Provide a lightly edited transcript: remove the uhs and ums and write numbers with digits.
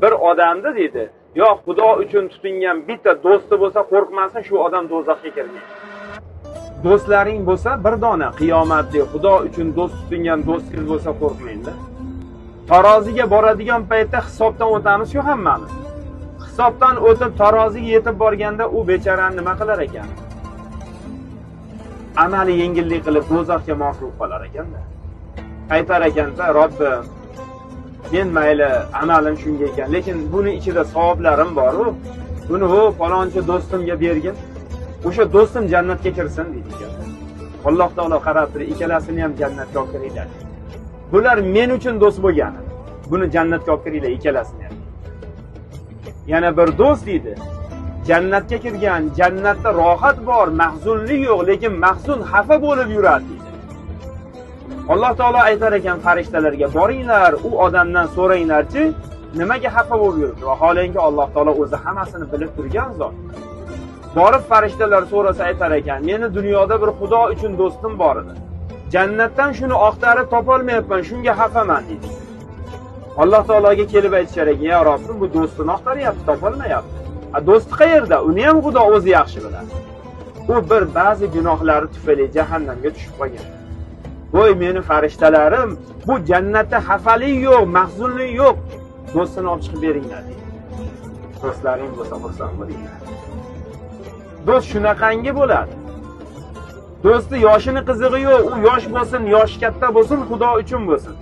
Bir odamni deydi, yo Xudo uchun tutingan bitta do'sti bo'lsa, qo'rqmasin, shu odam do'zaxga kirmaydi. Do'stlaring bo'lsa bir dona qiyomatli Xudo uchun do'st tutingan do'stingiz bo'lsa qo'rqmangda. Taroziga boradigan paytda hisobdan o'tamiz-ku hammamiz. Hisobdan o'tib taroziga yetib borganda u bechorani nima qilar ekan? Amali yengillik qilib do'zaxga mos bo'lib qolar ekanda. Aytar ekanda, Robbim, men mayli amalim shunga ekan, lekin buni ichida savoblarim bor-u. Buni u falonchi do'stimga bergin. O'sha do'stim jannatga kirsin deydi ekan. Alloh taolo qarab turib, ikkalasini ham jannatga olib kiringlar. Bular men uchun do'st bo'lgani. Buni jannatga olib kiringlar ikkalasini ham. Yana bir do'st deydi. Jannatga kirgan, jannatda rohat bor, mahzunlik yo'q, lekin mahzun xafa bo'lib yuradi deydi. Alloh taolo aytar ekan farishtalarga, boringlar, u odamdan so'ranglarchi, nimaga xafa bo'lib yuribdi? Vaholanki Alloh taolo o'zi hammasini bilib turgan zot. Borib farishtalar so'rasa aytar ekan, meni dunyoda bir Xudo uchun do'stim bor edi. Jannatdan shuni oqtarib topolmayapman, shunga xafaman deydi. Alloh taologa kelib aytishar ekan, ya Robbim, bu do'stini oqtaryapti, topolmayapti. A do'sti qayerda? Uni ham Xudo o'zi yaxshi biladi. U bir ba'zi gunohlari tufayli jahannamga tushib qolgan. Voy meni farishtalarim, bu jannatda xafalik yo'q, mahzunlik yo'q. Do'stini olib chiqib beringlar deydi. Do'stlaring bo'lsa xursand bo'linglar. Do'st shunaqangi bo'ladi. Do'sti yoshini qizig'i yo'q, u yosh bo'lsin, yoshi katta bo'lsin, Xudo uchun bo'lsin.